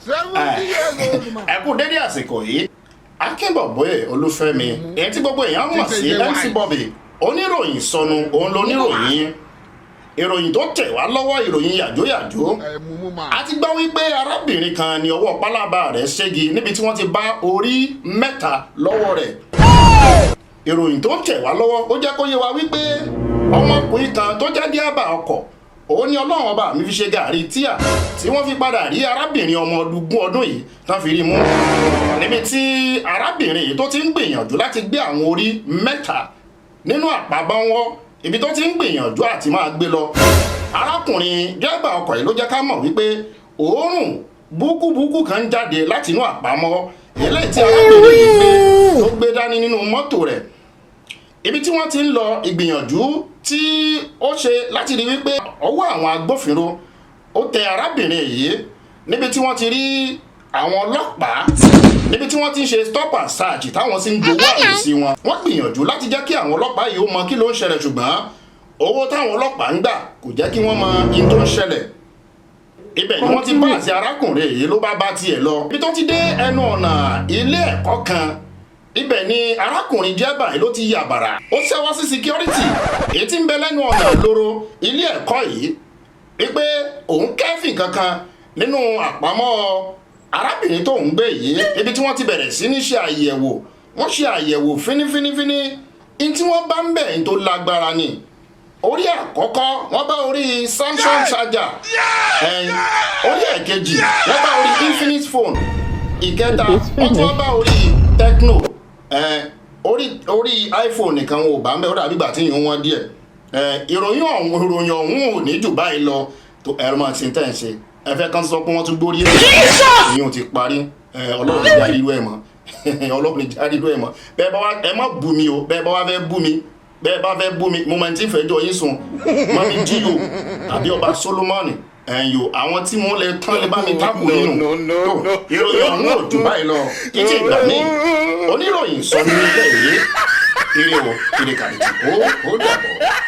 70 years old man. Ẹ kú dédé àsìkò yìí. Akínbọ̀bóyè Olúfẹ́mi, èyí tí gbogbo èèyàn mọ̀ sí MC Bobby, oníròyìn sọnù, òun lóníròyìn. Ìròyìn tó tẹ̀ wá lọ́wọ́, ìròyìn yàjóyàjó. Ẹ mumu man. A ti gbọ́ wípé arábìnrin kan ní ọwọ́ pálábá rẹ̀ ṣégi níbi tí wọ́n ti bá orí mẹ́ta lọ́wọ́ rẹ̀. Ìròyìn tó tẹ̀ wá lọ́wọ́, ó jẹ́ kó yé wa wípé ọmọkùnrin kan tó jẹ́ díábà ọkọ̀, òun ni Ọlọ́run ọba mi fi ṣe gàrí tíà tí wọ́n fi padà rí arábìnrin ọmọ 20 ọdún yìí tán fi rí mú níbi tí arábìnrin yìí tó ti ń gbìyànjú láti gbé àwọn orí mẹ́ta nínú àpamọ́wọ́, ibi tó ti ń gbìyànjú àti máa gbé lọ. Arákùnrin dírẹ́bà ọkọ̀ yìí ló jẹ́ ká mọ̀ wípé òórùn búkúbúkú kan ń jáde láti inú àpamọ́ eléyìí tí arábìnrin yìí gbé, tó gbé dání nínú mọ́tò rẹ̀, ibi tí wọ́n ti ń lọ. Ìgbìyànjú tí ó ṣe láti rí wípé ọwọ́ àwọn agbófinró ó tẹ arábìnrin yìí, níbi tí wọ́n ti rí àwọn ọlọ́pàá, níbi tí wọ́n ti ń ṣe stop and search, táwọn sì ń gbowó àrùn sí wọn. Wọ́n gbìyànjú láti jẹ́ kí àwọn ọlọ́pàá yìí ó mọ kí ló ń ṣẹlẹ̀, ṣùgbọ́n owó táwọn ọlọ́pàá ń gbà kò jẹ́ kí wọ́n mọ in tó ń ṣẹlẹ̀. Ibẹ̀ ni wọ́n ti bá àti arákùnrin yìí ló bá bá tiẹ̀ lọ. Ibi tó ti dé ẹnu ọ̀nà ilé ẹ̀kọ́ kan, ibẹ̀ ni arákùnrin dírẹ́bà yìí ló ti yà bàrà, ó ṣẹ́wọ́ sí security èyí tí ń bẹ lẹ́nu ọ̀nà lóró ilé ẹ̀kọ́ yìí wípé òun kẹ́fìn kankan nínú àpamọ́ arábìnrin tó ń gbé yìí. Ibi tí wọ́n ti bẹ̀rẹ̀ sí ní ṣe àyẹ̀wò, wọ́n ṣe àyẹ̀wò fínífínífíní. In tí wọ́n bá ń bẹ̀ ń tó lágbára ni. Orí àkọ́kọ́, wọ́n bá orí Samsung charger ẹ̀yìn. Orí ẹ̀kejì, wọ́n bá orí Infinix phone. Ìkẹta, wọ́n tún wọ́n bá orí Tecno ẹ̀. Orí iPhone nìkan wọn ò bá ń bẹ̀. Ó dàbí ìgbà tí yìí wọ́n díẹ̀ ẹ̀. Ìròyìn ọ̀hún ò ní jù báyìí lọ. Tó ẹ̀rọ máa ti tẹ̀ ń ṣe, ẹ fẹ́ kán sọ pé wọ́n tún gbórí ẹ̀, ìyẹn ò ti parí ẹ̀. Ọlọ́run ní jáde irú ẹ̀ mọ́, Ọlọ́run ní jáde irú ẹ̀ mọ́. Bẹ́ẹ̀ bá wá, ẹ má bú mi o. Bẹ́ẹ̀ bá wá fẹ́ bú mi, bẹ́ẹ̀ bá fẹ́ bú mi, mo máa ti fẹ́ jọ yín sùn mọ́mí jíyò tàbí ọba Solomoni ẹ̀yìn o, àwọn tí wọ́n lè tán lè bá mi tákù nínú. No, no, tó no. Ìròyìn ọ̀hún ò jù báyìí lọ títí ìgbà míì. Oníròyìn sọ ní ilé yìí. Ire o, ire kàbìtì, ó dàbọ̀.